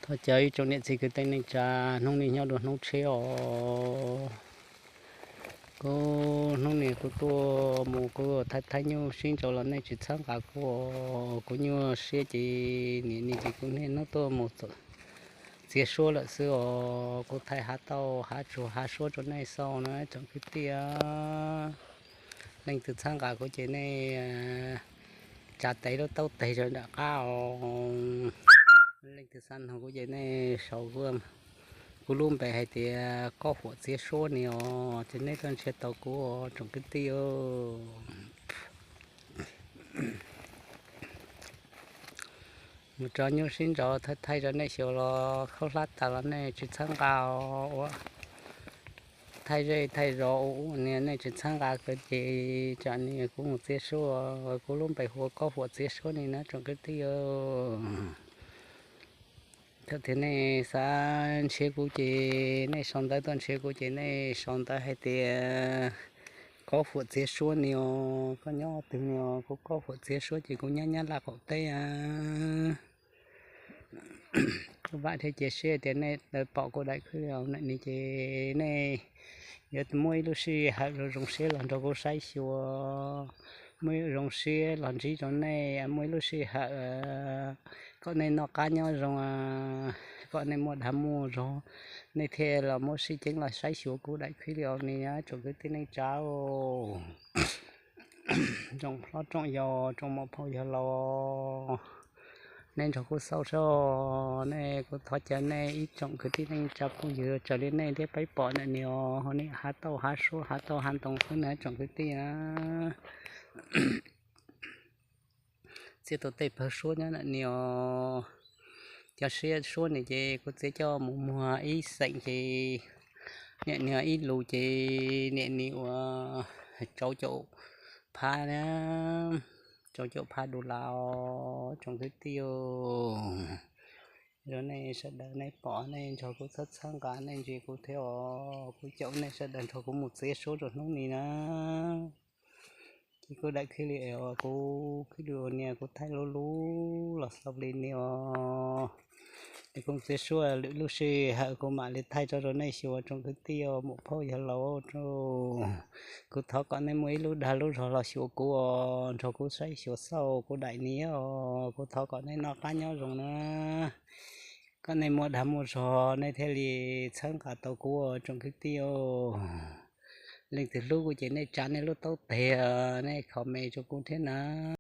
Ua cas ib tsoom niam txiv kwv tij neej tsa, hnub no nyob dua hnub tsheb os. Kuv hnub no kuv tuaj mus kuv thaij thaij nyuj sib ntsaws los nej tsis txhawb nqa kuv. Kuv nyuaj siab ces nim no ces kuv niaj hnub tuaj mus txiav suab lawm xwb os. Kuv thaij hav tauj hav tsuag hav suab rau nej xauj na tsoom kwv tij. Leej twg txhawb nqa kuv ces nej tsa tes lub taub tes rau nram qab os. Leej twg xa nug kuv ces nej sau kuv lub npe hais tias Kob Huam Txiav Suab ni os, ces nej tuaj nrhiav tau kuv os tsoom kwv tij. Mus tso nyuj sib ntsaws thaij thaij rau nej xyuas los khaub hlab tas los nej tsis txhawb nqa ua thaij zej thaij zos ua ub ua no nej tsis txhawb nqa kuv ces tsam no kuv mus txiav suab, kuv lub npe hu ua Kob Huam Txiav Suab ni na tsoom kwv tij. Thaum twg nej xav nrhiav kuv ces nej sau ntawv tuaj nrhiav kuv ces nej sau ntawv hais tias Kob Huam Txiav Suab ni os, koj nyob twg ni os, kuv Kob Huam Txiav Suab ces kuv nyob Nyab Laj qaum teb a. Kuv vam thiab cia siab tias nej pom kuv daim clip no ces nej yuav muaj ib lub sij hawm zoo zoo siab los nrog kuv saib xyuas, muaj ib lub zoo siab los ntsib rau nej, muaj ib lub sij hawm kom nej noj qab nyob zoo, kom nej muaj dag muaj zog, nej thiaj los muaj sij ceeb los saib xyuas kuv daim clip ni tsoom kwv tij neej tsa. Tsoom hlob tsoom yau tsoom muam phauj yawg laus, nej nrog kuv xauj saib, nej kuv thov caw nej ib tsoom kwv tij neej tsa phooj ywg raws li nej thiab peb pom ntawm no, nej hav tauj hav suab hav tauj hav ntoo xwb na tsoom kwv tij. Txiav tau tej pawg suab nyob ntawm no, cov siab suab no ces kuv txiav coj mus muag ib xeem ces niam no ib lus ces niam no ua rau caum phab, rau caum phab dollar tsoom kwv tij. Yog nej sawv daws nej pom nej nrog kuv txhawb txhawb nqa nej ntsia kuv thiab os, kuv caum nej sawv daws nrog kuv mus txiav suab rau hnub ni na. Ces kuv daim clip os, kuv clip ua niag kuv thaij lub lub los xaus li no os. Es kuv txiav suab lwm lub sij hawm kuv mam li thaij tso rau nej xyuas tsoom kwv tij muam phauj yawg laus. Kuv thov kom nej muaj ib lub dag lub zog los xyuas kuv os, nrog kuv saib xyuas xauj kuv daim ni os. Kuv thov kom nej noj qab nyob zoo na, kom nej muaj dag muaj zog nej thiaj li txhawb nqa tau kuv tsoom kwv tij. Leej twg hlub kuv ces nej tsa nej lub taub tes, nej comment rau kuv thiab na.